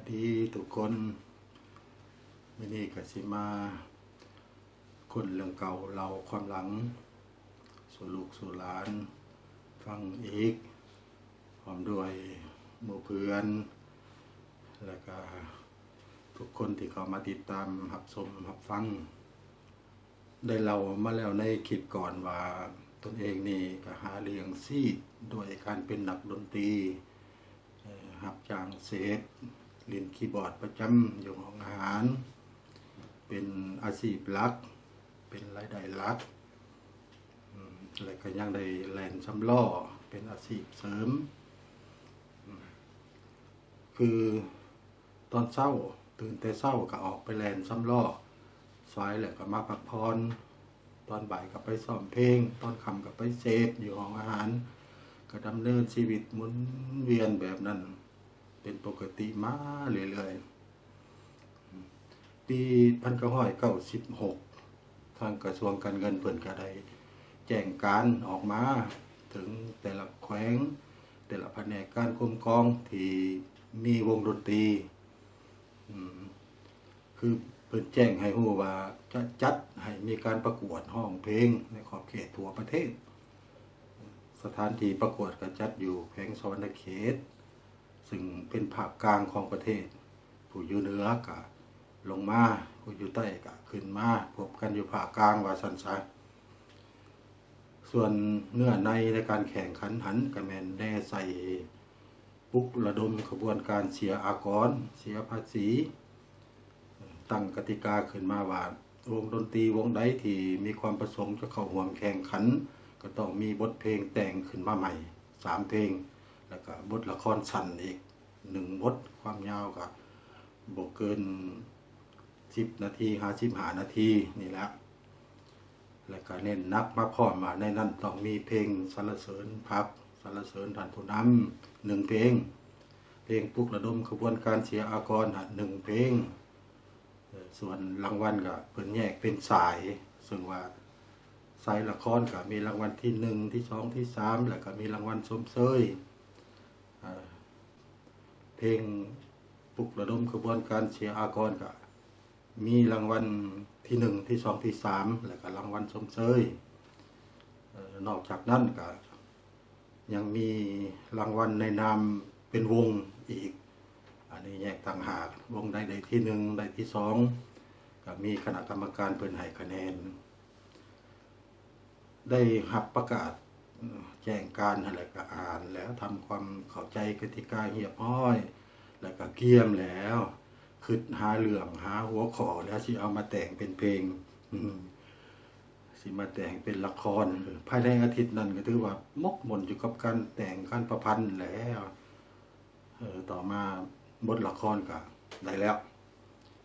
ດີທຸກຄົນ, ມື້ນີ້ກໍຊິມາຄົ້ນເລື່ອງເກົ່າເລົ່າຄວາມຫຼັງສູ່ລູກສູ່ຫຼານຟັງອີກ, ພ້ອມດ້ວຍໝູ່ເພື່ອນ ແລະກະທຸກຄົນທີ່ເຂົ້າມາຕິດຕາມຮັບຊົມຮັບຟັງ. ໄດ້ເລົ່າມາແລ້ວໃນຄລິບກ່ອນວ່າ ຕົນເອງນີ້ກໍຫາລ້ຽງຊີບດ້ວຍການເປັນນັກດົນຕີ, ເອີ່ ຮັບຈ້າງເສບ, ຫຼິ້ນຄີບອດປະຈຳຢູ່ຫ້ອງອາຫານ, ເປັນອາຊີບຫຼັກ, ເປັນລາຍໄດ້ຫຼັກ, ອາ ແລະກໍຍັງໄດ້ແລ່ນສຳລໍ້ເປັນອາຊີບເສີມ, ອາ ຄື ຕອນເຊົ້າ, ຕື່ນແຕ່ເຊົ້າກໍອອກໄປແລ່ນສຳລໍ້, ສາຍແລ້ວກໍມາພັກຜ່ອນ, ຕອນບ່າຍກໍໄປຊ້ອມເພງ, ຕອນຄ່ຳກໍໄປເສບຢູ່ຫ້ອງອາຫານ, ກໍດຳເນີນຊີວິດໝູນວຽນແບບນັ້ນເປັນປົກກະຕິມາເລື້ອຍໆ. ປີພັນເກົ້າຮ້ອຍເກົ້າສິບຫົກ ທາງກະຊວງການເງິນເພິ່ນກໍໄດ້ແຈ້ງການອອກມາເຖິງແຕ່ລະແຂວງ, ແຕ່ລະພະແນກການຄຸ້ມຄອງທີ່ມີວົງດົນຕີ, ອາ ຄືເພິ່ນແຈ້ງໃຫ້ຮູ້ວ່າຈະຈັດໃຫ້ມີການປະກວດຮ້ອງເພງໃນຂອບເຂດທົ່ວປະເທດ. ສະຖານທີ່ປະກວດກໍຈັດຢູ່ແຂວງສະຫວັນນະເຂດ ຊຶ່ງເປັນພາກກາງຂອງປະເທດ, ຜູ້ຢູ່ເໜືອກະລົງມາ, ຜູ້ຢູ່ໃຕ້ກະຂຶ້ນມາພົບກັນຢູ່ພາກກາງວ່າຊັ້ນຊະ. ສ່ວນເນື້ອໃນໃນການແຂ່ງຂັນຫັ້ນ ກະແມ່ນແນໃສ່ປຸກລະດົມຂະບວນການເສຍອາກອນ, ເສຍພາສີ, ຕັ້ງກະຕິກາຂຶ້ນມາວ່າ ວົງດົນຕີວົງໃດທີ່ມີຄວາມປະສົງຈະເຂົ້າຮ່ວມແຂ່ງຂັນ ກໍຕ້ອງມີບົດເພງແຕ່ງຂຶ້ນມາໃໝ່ສາມເພງ ແລ້ວກໍບົດລະຄອນສັ້ນອີກໜຶ່ງບົດ, ຄວາມຍາວກໍບໍ່ເກີນສິບນາທີຫາສິບຫ້ານາທີນີ້ແຫຼະ. ແລ້ວກໍເນັ້ນໜັກມາພ້ອມວ່າໃນນັ້ນຕ້ອງມີເພງສັນລະເສີນພັກ, ສັນລະເສີນທ່ານຜູ້ນຳໜຶ່ງເພງ, ເພງປຸກລະດົມຂະບວນການເສຍອາກອນຫັ້ນໜຶ່ງເພງ. ເອີ່ ສ່ວນລາງວັນກໍເພິ່ນແຍກເປັນສາຍ, ເຊິ່ງວ່າສາຍລະຄອນກໍມີລາງວັນທີໜຶ່ງ, ທີສອງ, ທີສາມ ແລ້ວກໍມີລາງວັນຊົມເຊີຍ. ເອີ່ ເພງປຸກລະດົມຂະບວນການເສຍອາກອນກໍມີລາງວັນທີໜຶ່ງ, ທີສອງ, ທີສາມ ແລ້ວກໍລາງວັນຊົມເຊີຍ. ເອີ່ ນອກຈາກນັ້ນກໍ ຍັງມີລາງວັນໃນນາມເປັນວົງອີກ, ອັນນີ້ແຍກຕ່າງຫາກ, ວົງໃດໄດ້ທີໜຶ່ງ ໄດ້ທີສອງ ກໍມີຄະນະກຳມະການເພິ່ນໃຫ້ຄະແນນ. ໄດ້ຮັບປະກາດແຈ້ງການຫັ້ນແຫຼະ ກໍອ່ານແລ້ວ ທຳຄວາມເຂົ້າໃຈກະຕິກາຮຽບຮ້ອຍ ແລ້ວກໍກຽມແລ້ວ, ຄິດຫາເລື່ອງ ຫາຫົວຂໍ້ແລ້ວ ຊິເອົາມາແຕ່ງເປັນເພງ. ອືມ ຊິມາແຕ່ງເປັນລະຄອນ. ເອີ ພາຍໃນອາທິດນັ້ນກໍຖືວ່າໝົກໝຸ່ນຢູ່ກັບການແຕ່ງການປະພັນແລ້ວ. ເອີ ຕໍ່ມາບົດລະຄອນກໍໄດ້ແລ້ວ,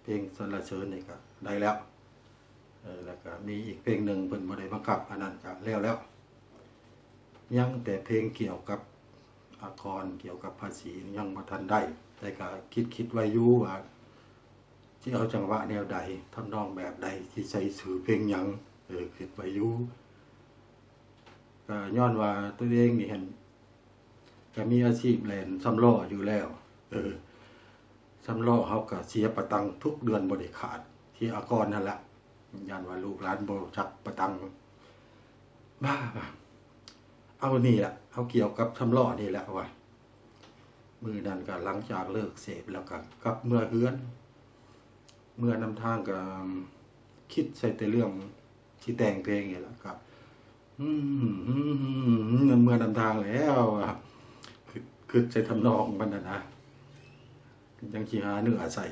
ເພງສັນລະເສີນນີ້ກໍໄດ້ແລ້ວ, ເອີ ແລ້ວກໍມີອີກເພງໜຶ່ງເພິ່ນບໍ່ໄດ້ບັງຄັບ, ອັນນັ້ນກໍແລ້ວແລ້ວ. ຍັງແຕ່ເພງກ່ຽວກັບອາກອນ ກ່ຽວກັບພາສີຍັງບໍ່ທັນໄດ້, ແຕ່ກໍຄິດໆໄວ້ຢູ່ວ່າ ຊິເອົາຈັງຫວະແນວໃດ, ທຳນອງແບບໃດ, ຊິໃສ່ຊື່ເພງຫຍັງ, ເອີ ຄິດໄວ້ຢູ່. ກໍຍ້ອນວ່າຕົວເອງນີ້ຫັ້ນ ກໍມີອາຊີບແລ່ນສຳລໍ້ຢູ່ແລ້ວ, ເອີ ສຳລໍ້ເຮົາກໍເສຍປະຕັງທຸກເດືອນບໍ່ໄດ້ຂາດ, ເສຍອາກອນຫັ້ນລະ. ຢ້ານວ່າລູກຫຼານບໍ່ຈັກປະຕັງ, ວ່າ ວ່າ ເອົານີ້ລະ, ເອົາກ່ຽວກັບສຳລໍ້ນີ້ລະວ່າ. ມື້ນັ້ນກໍຫຼັງຈາກເລີກເສບແລ້ວກໍກັບເມືອເຮືອນ, ເມືອນຳທາງກໍຄິດໃສ່ແຕ່ເລື່ອງຊິແຕ່ງເພງນີ້ລະ, ກໍ ອືມ ເມືອນຳທາງແລ້ວ, ຄິດ ຄິດໃສ່ທຳນອງມັນຫັ້ນນະ, ຍັງຊິຫາເນື້ອໃສ່.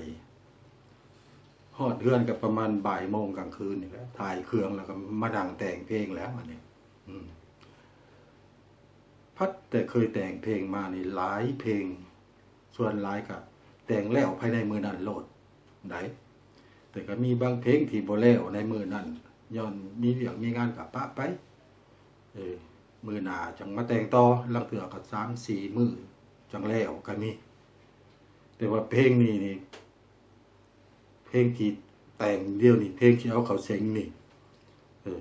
ຮອດເຮືອນກໍປະມານບ່າຍໂມງກາງຄືນນີ້ແຫຼະ, ຖ່າຍເຄື່ອງແລ້ວກໍມານັ່ງແຕ່ງເພງແລ້ວ ອັນນີ້. ອືມ ພັດແຕ່ເຄີຍແຕ່ງເພງມານີ້ຫຼາຍເພງ, ສ່ວນຫຼາຍກໍແຕ່ງແລ້ວພາຍໃນມື້ນັ້ນໂລດໃດ໋, ແຕ່ກໍມີບາງເພງທີ່ບໍ່ແລ້ວໃນມື້ນັ້ນ, ຍ້ອນມີວຽກມີງານກໍປະໄປ, ເອີ ມື້ໜ້າຈັ່ງມາແຕ່ງຕໍ່, ລາງເທື່ອກໍສາມສີ່ມື້ຈັ່ງແລ້ວກໍມີ. ແຕ່ວ່າເພງນີ້ນີ້ ເພງທີ່ແຕ່ງດຽວນີ້ ເພງທີ່ເອົາເຂົ້າເສັງນີ້ ເອີ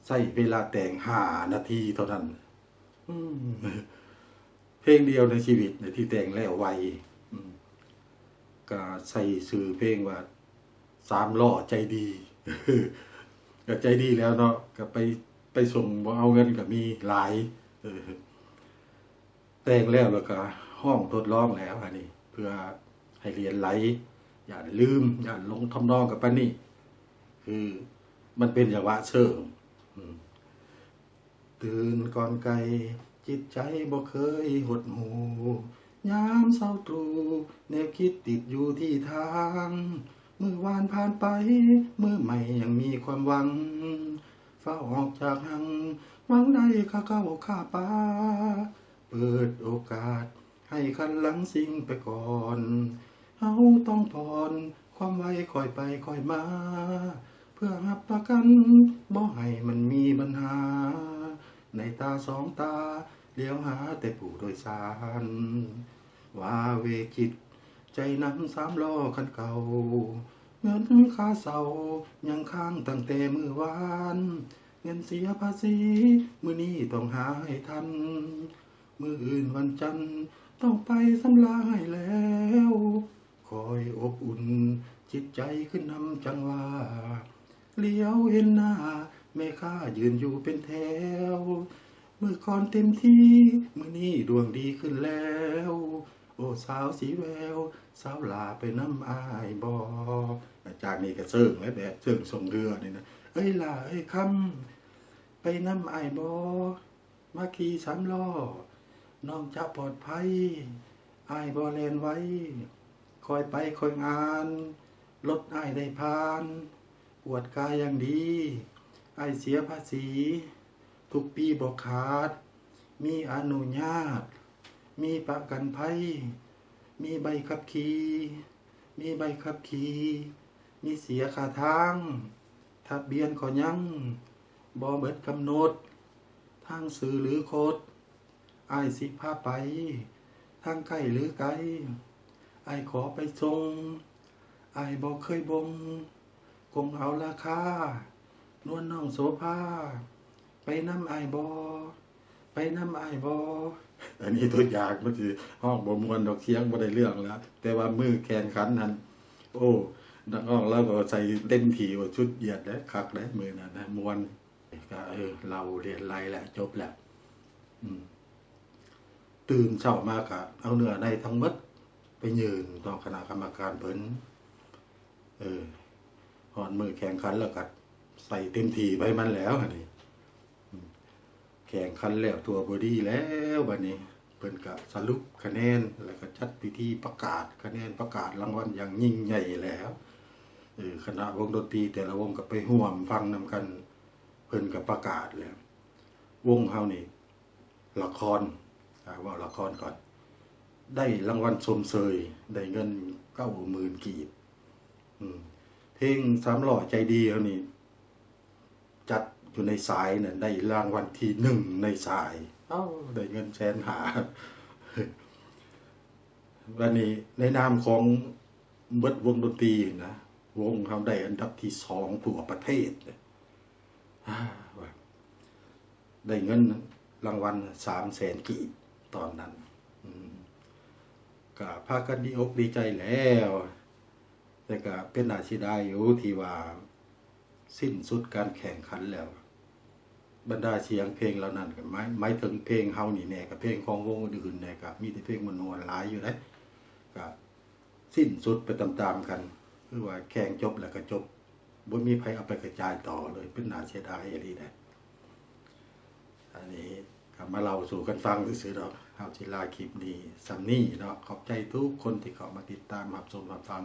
ໃຊ້ເວລາແຕ່ງຫ້ານາທີເທົ່ານັ້ນ. ອືມ ເພງດຽວໃນຊີວິດທີ່ແຕ່ງແລ້ວໄວ. ອືມ ກໍໃສ່ຊື່ເພງວ່າ ສາມລໍ້ໃຈດີ ກໍໃຈດີແລ້ວເນາະ ກໍໄປ ໄປສົ່ງບໍ່ເອົາເງິນກໍມີຫຼາຍ ເອີ ແຕ່ງແລ້ວ ແລ້ວກໍຮ້ອງທົດລອງແລ້ວ ອັນນີ້ເພື່ອໃຫ້ລຽນໄຫຼ ຢ້ານລືມ ຢ້ານຫຼົງທຳນອງກັບປານນີ້ ຄືມັນເປັນຈັງຫວະເຊີງ ອືມ. ຕື່ນກ່ອນໄກ່ ຈິດໃຈບໍ່ເຄີຍຫົດຫູ່ ຍາມເຊົ້າຕຣູ່ ແນວຄິດຕິດຢູ່ທີ່ທາງ ມື້ວານຜ່ານໄປ ມື້ໃໝ່ຍັງມີຄວາມຫວັງ ຟ້າວອອກຈາກຮັງ ຫວັງໄດ້ຄ່າເຂົ້າຄ່າປາ ເປີດໂອກາດ ໃຫ້ຄັນຫຼັງສິ່ງໄປກ່ອນ ເຮົາຕ້ອງຜ່ອນຄວາມໄວ ຄ່ອຍໄປຄ່ອຍມາ ເພື່ອຮັບປະກັນບໍ່ໃຫ້ມັນມີບັນຫາ ໃນຕາສອງຕາ ຫຼຽວຫາແຕ່ຜູ້ໂດຍສານ ວ່າເວຈິດໃຈນຳສາມລໍ້ຄັນເກົ່າ ເງິນຄ່າເຊົ່າຍັງຄ້າງຕັ້ງແຕ່ມື້ວານ ເງິນເສຍພາສີມື້ນີ້ຕ້ອງຫາໃຫ້ທັນ ມື້ອື່ນວັນຈັນຕ້ອງໄປຊຳລະໃຫ້ແລ້ວ ຄ່ອຍອົບອຸ່ນຈິດໃຈຂຶ້ນນຳຈັງຫວະ ຫຼຽວເຫັນໜ້າແມ່ຄ້າຢືນຢູ່ເປັນແຖວ ມື້ກ່ອນເຕັມທີ່ ມື້ນີ້ດວງດີຂຶ້ນແລ້ວ ໂອ້ ສາວສີແວວ ສາວຫຼ້າໄປນຳອ້າຍບໍ່? ຈາກນີ້ກໍເຊີງແລ້ວ ແບບເຊີງສົ່ງເຮືອນີ້ນະ ເອີຍຫຼ້າເອີຍຄຳ ໄປນຳອ້າຍບໍ່? ມາຂີ່ສາມລໍ້ ນ້ອງຈະປອດໄພ ອ້າຍບໍ່ແລ່ນໄວ ຄ່ອຍໄປຄ່ອຍອ່ານ ລົດອ້າຍໄດ້ຜ່ານ ກວດກາຢ່າງດີ ອ້າຍເສຍພາສີ ທຸກປີບໍ່ຂາດ ມີອະນຸຍາດ ມີປະກັນໄພ ມີໃບຂັບຂີ່ ມີໃບຂັບຂີ່ ມີເສຍຄ່າທາງ ທະບຽນກໍຍັງ ບໍ່ເບິດກຳນົດ ທາງຊື່ຫຼືຄົດ ອ້າຍຊິພາໄປ ທາງໃກ້ຫຼືໄກ ອ້າຍຂໍໄປສົ່ງ ອ້າຍບໍ່ເຄີຍບົ່ງ ກົງເອົາລາຄາ ນວນນ້ອງໂສພາ ໄປນຳອ້າຍບໍ່? ໄປນຳອ້າຍບໍ່? ອັນນີ້ຕົວຢ່າງ ມັນຊິຮ້ອງບໍ່ມ່ວນດອກ ສຽງບໍ່ໄດ້ເລື່ອງແລ້ວ ແຕ່ວ່າມື້ແຂ່ງຂັນຫັ້ນ ໂອ້ ນັກຮ້ອງລາວກໍໃສ່ເຕັມທີ່ ໂອ້ ສຸດຍອດເດ້ ຄັກເດ້ ມື້ນັ້ນນະ ມ່ວນ ກໍ ເອີ ເລົ່າລຽນໄຫຼແລ້ວ ຈົບແລ້ວ ອືມ ຕື່ນເຊົ້າມາກໍເອົາເນື້ອໃນທັງໝົດໄປຍື່ນຕໍ່ຄະນະກຳມະການເພິ່ນ ເອີ ຮອດມື້ແຂ່ງຂັນແລ້ວກໍໃສ່ເຕັມທີ່ໄປມັນແລ້ວ ອັນນີ້ ອືມ ແຂ່ງຂັນແລ້ວ ຕົວບໍ່ດີແລ້ວ ບັດນີ້ເພິ່ນກະສະຫຼຸບຄະແນນ ແລ້ວກະຈັດພິທີປະກາດຄະແນນ ປະກາດລາງວັນຢ່າງຍິ່ງໃຫຍ່ແລ້ວ ເອີ ຄະນະວົງດົນຕີແຕ່ລະວົງກໍໄປຮ່ວມຟັງນຳກັນ ເພິ່ນກໍປະກາດແລ້ວ ວົງເຮົານີ້ ລະຄອນ ອາ ເວົ້າລະຄອນກ່ອນ ໄດ້ລາງວັນຊົມເຊີຍ ໄດ້ເງິນເກົ້າໝື່ນກີບ ອືມ ເພງສາມລໍ້ໃຈດີເຮົານີ້ ຈັດຢູ່ໃນສາຍນັ້ນ ໄດ້ລາງວັນທີໜຶ່ງໃນສາຍ ເອົ້າ ໄດ້ເງິນແສນຫ້າ ບັດນີ້ໃນນາມຂອງເບິດວົງດົນຕີນະ ວົງເຮົາໄດ້ອັນດັບທີສອງທົ່ວປະເທດ ອາ ວ່າ ໄດ້ເງິນລາງວັນສາມແສນກີບຕອນນັ້ນ ອືມ ກະພາກັນດີອົກດີໃຈແລ້ວ ແຕ່ກະເປັນໜ້າເສຍດາຍຢູ່ທີ່ວ່າສິ້ນສຸດການແຂ່ງຂັນແລ້ວ ບັນດາສຽງເພງເຫຼົ່ານັ້ນ ກໍໝາຍ ໝາຍເຖິງເພງເຮົານີ້ແດ່ ກັບເພງຂອງວົງອື່ນໆແດ່ ກໍມີແຕ່ເພງມ່ວນໆຫຼາຍຢູ່ເດ້ ກໍສິ້ນສຸດໄປຕາມໆກັນ ຄືວ່າແຂ່ງຈົບແລ້ວກໍຈົບ ບໍ່ມີໃຜເອົາໄປກະຈາຍຕໍ່ເລີຍ ເປັນໜ້າເສຍດາຍອີ່ຫຼີເດ້. ອັນນີ້ກໍມາເລົ່າສູ່ກັນຟັງຊື່ໆດອກ. ເຮົາຊິລາຄລິບນີ້ສ່ຳນີ້ເນາະ. ຂອບໃຈທຸກຄົນທີ່ເຂົ້າມາຕິດຕາມຮັບຊົມຮັບຟັງ.